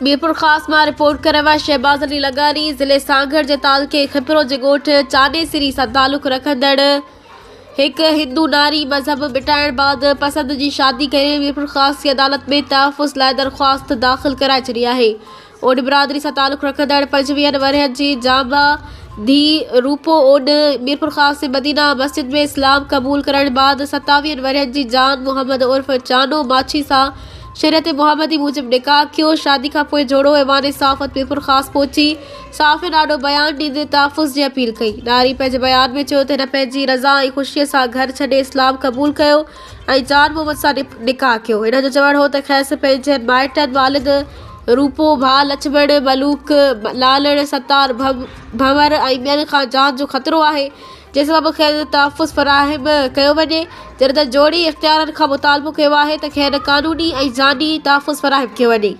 ميرپورخاص مان رپورٽ ڪرڻ وارا شهباز علي لغاري ضلعي سانگهڙ جي تعلقي کپرو جي ڳوٺ چانيسري سان تعلق رکندڙ هڪ هندو ناري مذهب مٽائڻ بعد پسند جي شادي ڪري ميرپورخاص جي عدالت ۾ تحفظ لاء درخواست داخل ڪرائي ڇڏي آهي. اوڏ برادري سان تعلق رکندڙ پنجويهن ورهين جي جانبا ڌيء روپو اوڏ ميرپورخاص جي مدينه مسجد ۾ اسلام قبول ڪرڻ بعد ستاويهن ورهين جي جان محمد عرف چانو ماڇي سان شريعت محمدي موجب نڪاح ڪيو، شادي کانپوء جوڙو ايوان صحافت ميرپورخاص پهچي صحافين آڏو بيان ڏيندي تحفظ جي اپيل ڪئي. ناري پنهنجي بيان ۾ چيو ته هن پنهنجي رضا ۽ خوشي سان گهر ڇڏي اسلام قبول ڪيو ۽ جان محمد سان نڪاح ڪيو. هن جو چوڻ هو ته کيس پنهنجن مائٽن والد روپو، ڀاء لڇمڻ، ملوڪ، لالڻ، ستار ڀنور ۽ ٻين کان جان جو خطرو آهي. جنهن سبب کين تحفظ فراهم ڪيو وڃي، جڏهن ته جوڙي اختيارين کان مطالبو ڪيو آهي ته کين قانوني ۽ جاني تحفظ فراهم ڪيو وڃي.